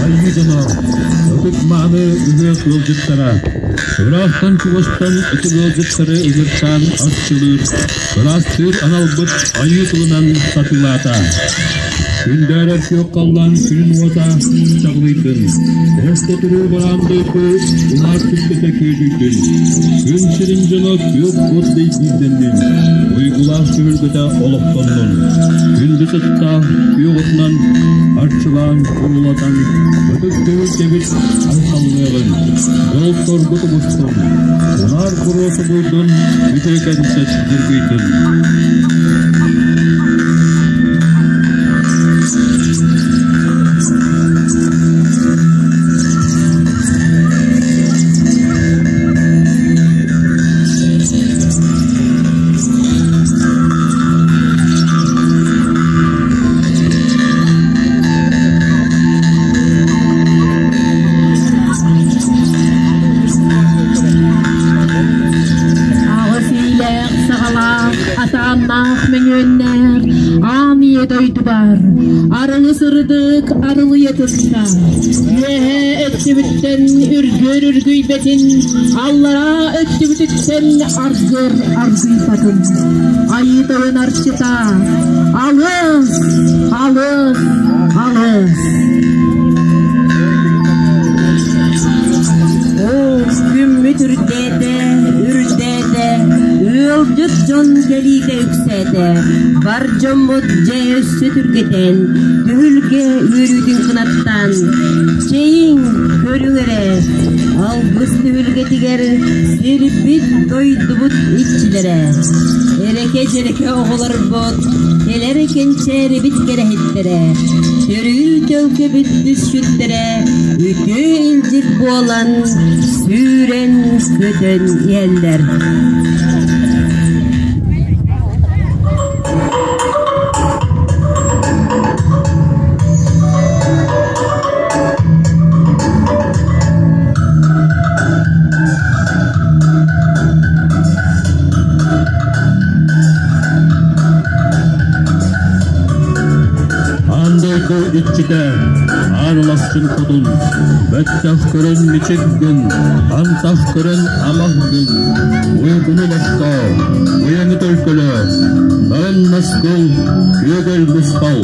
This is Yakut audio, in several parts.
Айыы дьоно, ытык-мааны ыһыах ыалдьыттара, ыраахтан-чугастан ытык ыалдьыттары ыҥыртаан арчылыыр, ыраастыыр аналбыт айыы тылынан сатыылаата. Күндээрэр күөх халлаан күнүн уота чаҕылыйдын, орто туруу бараан дойду унаар түспэтэ күөдьүйдүн, күн сирин дьоно күөх от дэйбиирдэннин, уйгулаах түһүлгэтэ олохтоннун, күндү сыттаах күөх отунан арчылаан курулатан, ытык түһүлгэбит айхаллыаҕын, дьол соргу тубустун, унаар буруо субуйдун, үтүөкэн сэт дьыргыйдын. Аҕыс иилээх саҕалаах, атааннаах мөҥүөннээх аан ийэ дойдубар арыҥы сырдык арылыйа туста. Үөһээ өттүбүттэн үргүөр үргүйбэтин, аллараа өттүбүтүттэн аргыр аргыйбатын. Айыы тойон арчыта, алыс, алыс, алыс. Оо, күммүт үрдээтэ, үрдээтэ, ыалдьыт дьон кэлиитэ үксээтэ, бар дьоммут дьэ өссө түргэтэн, түһүлгэ үөрүүтүн кынаттаан, чэйиҥ, көрүҥ эрэ, алгыс түһүлгэтигэр сирбит дойдубут иччилэрэ, эрэкэ-дьэрэкэ оҕолорбут, кэлэр кэнчээрибит кэрэһиттэрэ, төрүү төлкөбүт түсчүттэрэ үтүө илдьит буолан сүүрэн-көтөн иһэллэр. Аан дойду иччитэ, аан улахсын хотун, бэттэх көрөн мичик гын, антах көрөн амах гын, уйгуну лохтоо, уйаны төлкөлөө, нарын наскыл, күөгэл мусхал.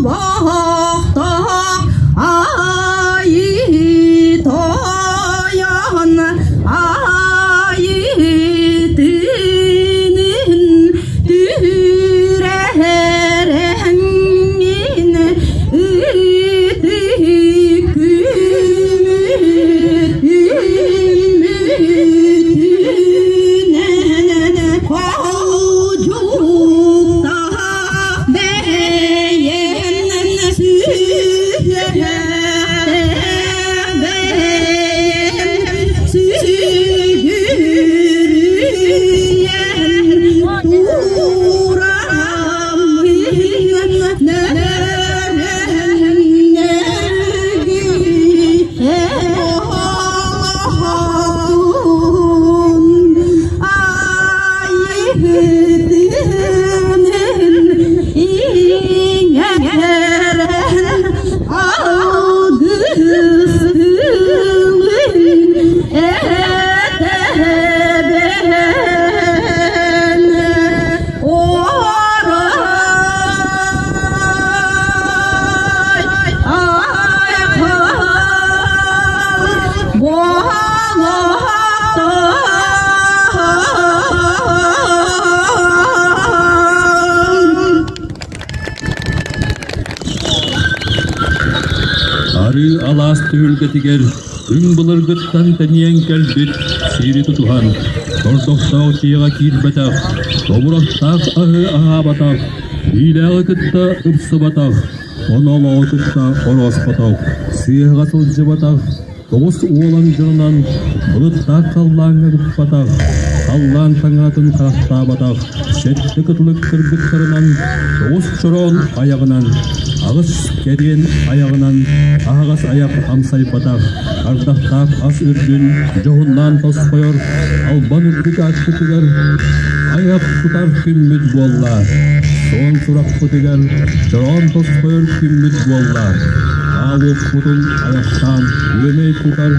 Олбохтоох айыы тойон айыытынын түһүрэрэммин ытык күмүт үмүтүнэн холдьуктаах бэйэм сүһүөхтээх бэйэм сүгүрүйэн тураммын иҥэрэн алгыс тылын этэбэн орой айхал Арыы алаас түһүлгэтигэр күн былыргыттан тэнийэн кэлбит сири тутуһан, тордохтоох дьиэҕэ киирбэтэх, тобурахтаах аһы аһаабатах, биилээҕи кытта ыпсыбатах, онолооҕу кытта орооспотох, сыыһаҕа сылдьыбатах, Тоҕус уолан дьонунан былыттаах халлааҥҥа ыппатах, халлаан таҥаратын харахтаабатах, сэттэ кытылык кыргыттарынан, тоҕус чороон айаҕынан, аҕыс кэриэн айаҕынан аһаҕас айах амсайбатах, ардахтаах ас үрдүн дьоһуннаан тосхойор албан үрдүк аакпытыгар айах тутар күммүт буолла. Суон сурахпытыгар чороон тосхойор күммүт буолла. Аалуохпутун айахтаан күөмэй тутар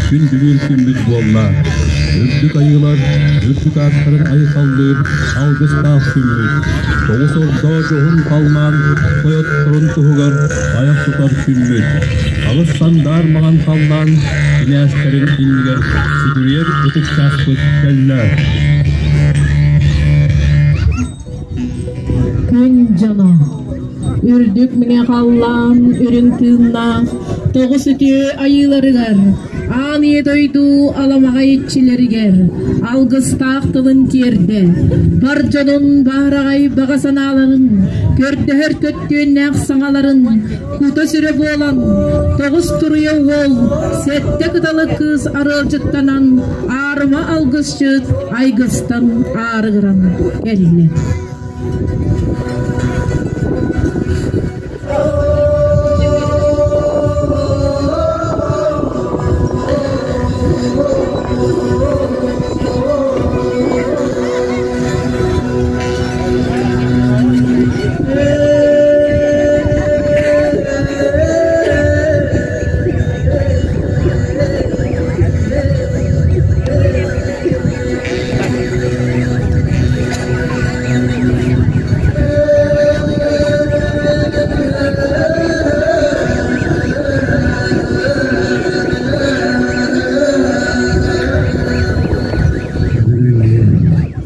күндүлүүр күммүт буолла. Үрдүк айыылар үрдүк ааттарын айхаллыыр алгыстаах күммүт. Тоҕус ордоо дьоһун халлаан тойотторун туһугар айах тутар күммүт. Аҕыс сандаар маҥан халлаан кинээстэрин иннигэр сүгүрүйэр ытык чааспыт кэллэ. Күн дьоно үрдүк мэҥэ халлаан үрүҥ тыыннаах тоҕус үтүө айыыларыгар аан ийэ дойду аламаҕай иччилэригэр алгыстаах тылын тиэрдэ бар дьонун баараҕай баҕа санааларын көрдөһөр көттүөннээх саҥаларын кута-сүрэ буолан тоҕус туруйа уол сэттэ кыталык кыыс арыалдьыттанан аарыма алгысчыт айгыстан аарыгыран кэллэ.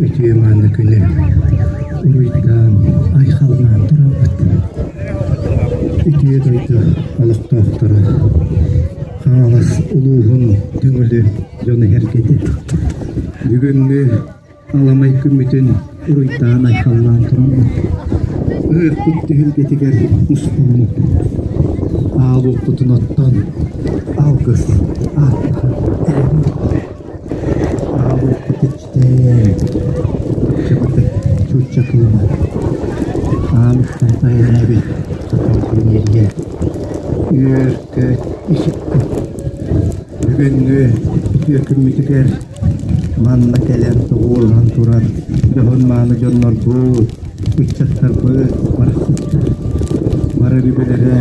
Үтүө мааны күнү уруйдаан, айхаллаан турабыт. Үтүө дойду олохтоохторо Хаҥалас улууһун Төҥүлү дьоно-сэргэтэ бүгүҥҥү аламай күммүтүн уруйдаан-айхаллаан тураммыт ыһыахпыт түһүлгэтигэр мустаммыт аал уоппутун оттон алгыс ааттаһан эрэбит. Аал уоппут иччитэ Чабырдык чуучча кыыма аамыттан тайанабит хотон күннэргэ үөр-көт исиппит. Бүгүҥҥү үтүө күммүтүгэр Манна кэлэн тоҕуоруһан турар дьоһун-мааны дьоннорбут, ыччаттарбыт барахсаттар бары өбүгэлэрэ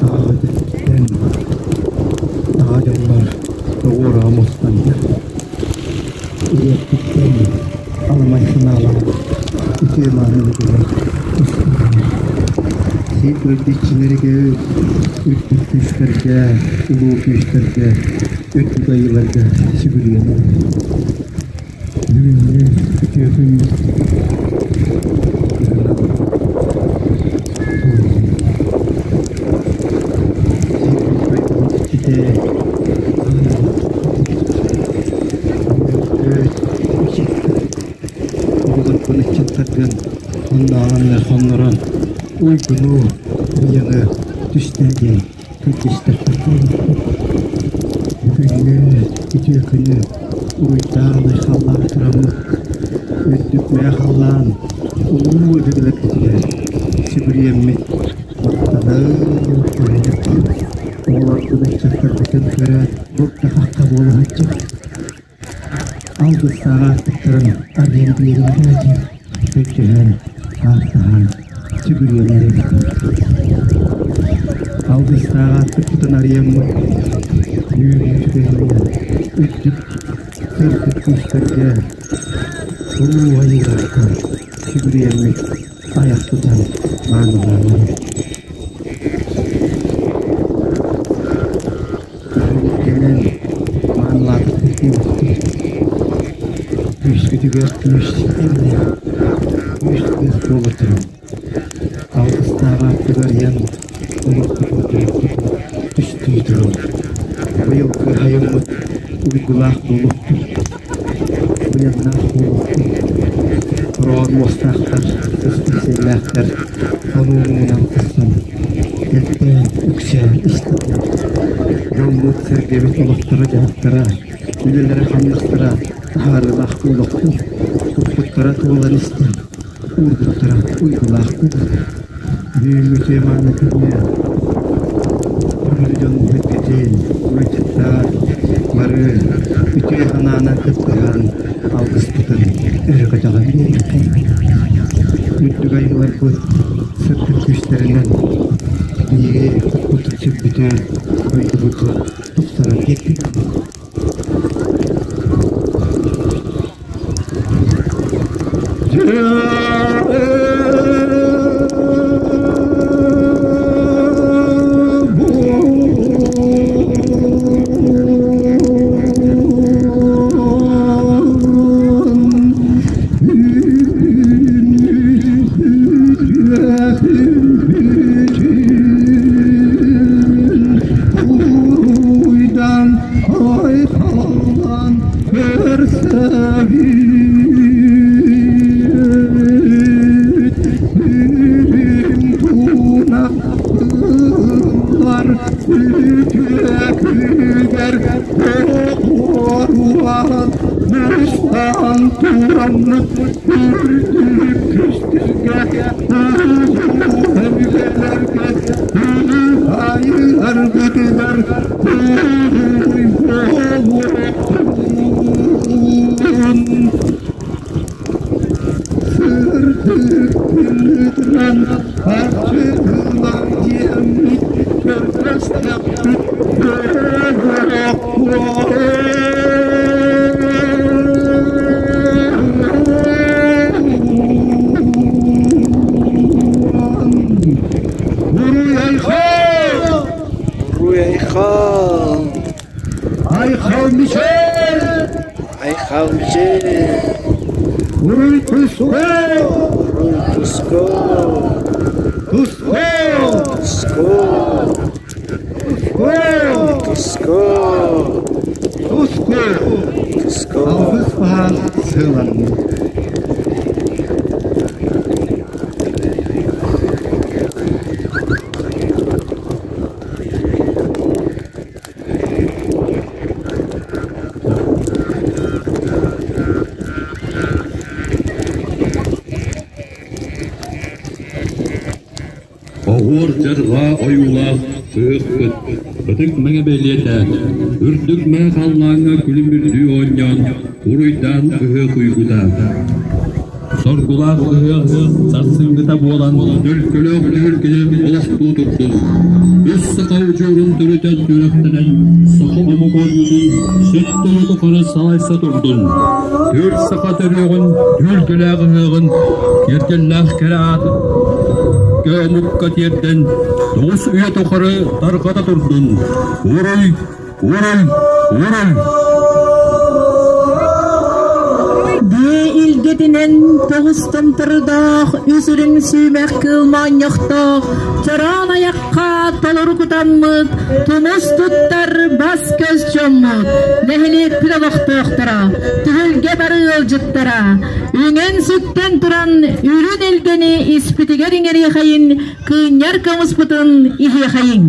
аҕа өттүттэн аҕа дьоннор тоҕуоруһа мустаннар. Ийэттиттэн аламай санаалаах үтүө мааны өбүгэлэр тусталлар. Сир дойду иччилэригэр, үрдүк күүстэргэ, улуу күүстэргэ, үрдүк айыыларга сүгүрүйэн Бүгүҥҥү үтүө күн Оҕолорбун ыччаттаргын хоннооҕон хоннорон уйгуну уйаны түстээ диэн көрдөстөхпүт Бүгүҥҥү үтүө күнү уруйдаан айхаллаан тураммыт үрдүк мэҥэ халлаан улуу өбүгэлэрбитигэр сүгүрүйэммит махтанан оҕолорбут ыччаттарбытын көрөөт бурда-хахха буола сылдьабыт. Алгыстаах аартыктарын арыйан биэриҥ диэн өйдөһөн, ааттаһан, сүгүрүйэн эрэбит. Алгыстаах аартыкпытын арыйаммыт үүнүү түгэҥҥэ үрдүк сырдык күүстэргэ улуу айыыларга сүгүрүйэммит айах тутан маанылаан эрэбит. Кэлэн маанылаатахпыт диэбиттэр. Күүскүтүгэр күүс эбинэ, күүс кыах буола турун. Алгыстаах ааттыгар ыйан олохпутун түстүү турун. Быйылгы айыммыт уйгулаах буолуохтун, быйаннаах буолуохтун. Хороон муостаахтар, сыстых сиэллээхтэр хонуу муҥунан тахсан элбээн үксээн истэллэр. Дьоммут-сэргэбит олохторо-дьаһахтара, үлэлэрэ-хамнастара таһаарыылаах буолуохтун, туппуттара туолан истин, уурбуттара уйгулаах буолуохтун. Бүгүҥҥү теманы күҥҥэ бүгүн дьон бүппүтүн, ыалдьыттар бары үтүө санаанан кыттыһан алгыспытын өрө көтөҕөн биэриэххэ. Үрдүк айыыларбыт сырдык күүстэринэн биһиги куппутун-сүрбүтүн, дойдубутун тупсаран биэрдин. Уруй-айхал! Айхал Мишель! Айхал Мишель! Уруй Туско! Уруй Туско! Туско! Туско! Туско! Туско! Туско! Туско! Алгыс баһаан сыаланнын. Оһуор-дьарҕаа ойуулаах ыһыахпыт ытык мэҥэ бэлиэтэ, үрдүк мэҥэ халлааҥҥа күлүмүрдүү оонньоон, уруйдаан ыһыах уйгута. Соргулаах ыһыах сарсыҥҥыта буолан, төлкөлөөх түһүлгэни олохтуу турдун. Үс саха удьуорун төрүтэ сүрэхтэнэн, саха омук оонньуутун сөптөөх тухары салайса турдун. Түөрт саха төрүөҕүн, түһүлгэлээх ыһыаҕын, киэргэллээх кэрэ аатын омукка тиэрдэн, 9 үйэ тухары тарҕата турдун. Уруй, уруй, уруй! Дьиэ илгэтинэн тоҕус томтордоох, үс үрүҥ сүүмэх кыыл моонньохтоох, чороон айахха толору кутаммыт, тумус туттар бас-көс дьоммут, нэһилиэкпит олохтоохторо, түһүлгэ бары ыалдьыттара, үҥэн-сүктэн туран үрүн илгэни испитигэр иҥэриэхэйин, кыынньар көҥүспутун иһиэхэйиҥ.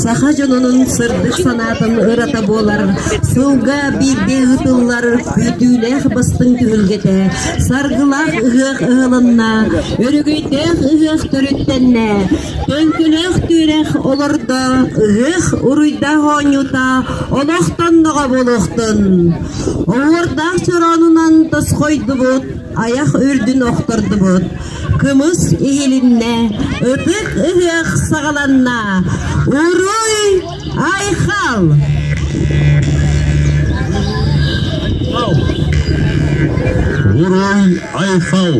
Саха дьонунун сырдык санаатын ырата буолар, сылга биирдэ ыытыллар күүтүүлээх бастыҥ түһүлгэтэ, саргылаах ыһыах ыһылынна, өрөгөйдөөх ыһыах төрүттэннэ, төлкөлөөх түөрэх олордо, ыһыах уруйдаах оонньуута олохтонноҕо буолуохтун. Оһуордаах чороонунан тосхойдубут, айах үрдүн охтордубут. Кымыс иһилиннэ, ытык ыһыах саҕаланна. Уруй айхал! Уруй айхал!